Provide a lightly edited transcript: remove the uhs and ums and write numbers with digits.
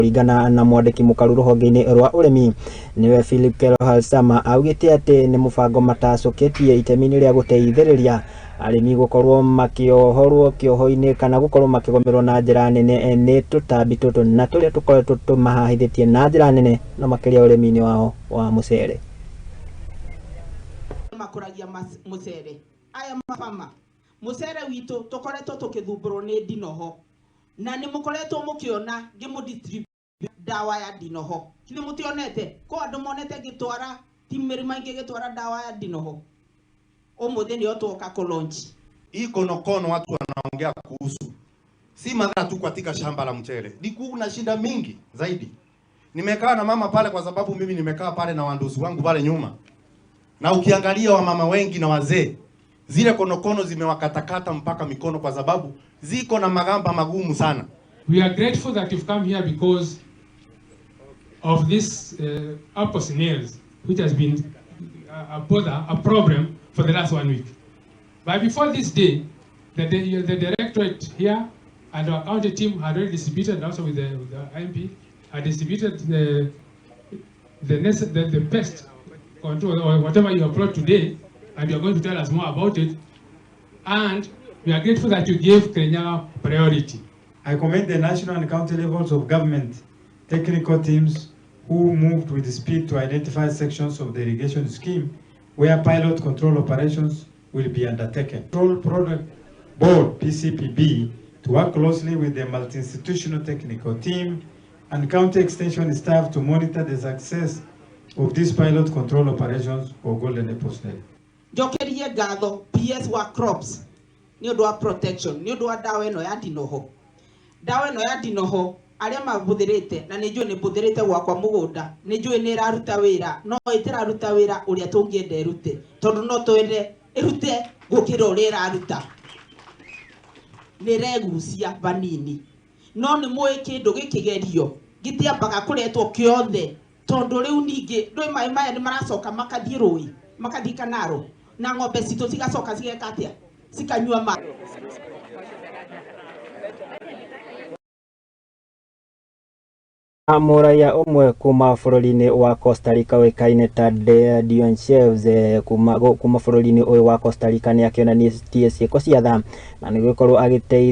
Kũringana na mwandĩki mũkaru rũhonge-inĩ rwa ũrĩmi nĩwe Philip Kerohalsama, augĩte atĩ nĩ mũbango matacũkĩtie itemi-inĩ rĩa gũteithĩrĩria arĩmi gũkorwo makĩohorwo kĩoho-inĩ kana gũkorwo makĩgomerwo na njĩra nene nĩ tũtambi tũtũ na tũrĩa tũkoretwo tũmahahithĩtie na njĩra nene no makĩria ũrĩmi-inĩ wao wa mũcere. Makũragia mũcere aya mabama mũcere witũ tũkoretwo tũkĩthumbũrwo nĩ ndinoho, na nĩ mũkoretwo mũkĩona ngĩmũ ndawa ya ndinoho. Githĩ mũtionete ko andũ monete ngĩtwara ti mĩrĩma ingĩ gĩtwara ndawa ya ndinoho? Ũmũthĩ nĩyo twoka kũ launch. Hii konokono watu wanaongea kuhusu si madhara tu katika shamba la mchele, ni kuna shida mingi zaidi. Nimekaa na mama pale kwa sababu mimi nimekaa pale na wandusi wangu pale nyuma, na ukiangalia wamama wengi na wazee, zile konokono zimewakatakata mpaka mikono kwa sababu ziko na magamba magumu sana. We are grateful that you've come here because of this apple snails, which has been a bother, a problem for the last 1 week. But before this day, the directorate here and our county team had already distributed, also with the MP, had distributed the pest control or whatever you have brought today, and you are going to tell us more about it. And we are grateful that you gave Kirinyaga priority. I commend the national and county levels of government technical teams who moved with speed to identify sections of the irrigation scheme where pilot control operations will be undertaken. Control Product Board, PCPB, to work closely with the multi-institutional technical team and county extension staff to monitor the success of these pilot control operations for golden apple snail. Njokerie ngatho PS wa crops nĩ ũndũ wa protection, nĩ ũndũ wa ndawa ĩno ya ndinoho. Ndawa ĩno ya ndinoho arĩa mabũthĩrĩte, na nĩ njũĩ nĩ mbũthĩrĩte gwakwa mũgũnda, nĩ njũĩ nĩ ĩraruta wĩra, no ĩtĩraruta wĩra ũrĩa tũngĩenda ĩrute, tondũ no twende ĩrute gũkĩra ũrĩa ĩraruta. Nĩ ĩregucia vanini, no nĩ mũĩ kĩndũ gĩkĩgerio gĩtiambaga kũretwo kĩothe, tondũ rĩu ningĩ ndũĩ maĩ maya nĩ maracoka makathiĩ rũĩ, makathiĩ kanaro, na ng'ombe citũ cigacoka cigeka atĩa? Cikanyua maĩ. Mũraiya ũmwe kuma bũrũri-inĩ wa Costa Rica ũĩkaine ta Dion Chefs kuma bũrũri-inĩ ũyũ wa Costa Rica nĩ akĩonanĩtie ciĩko cia tha na nĩ gũkorwo agĩteithia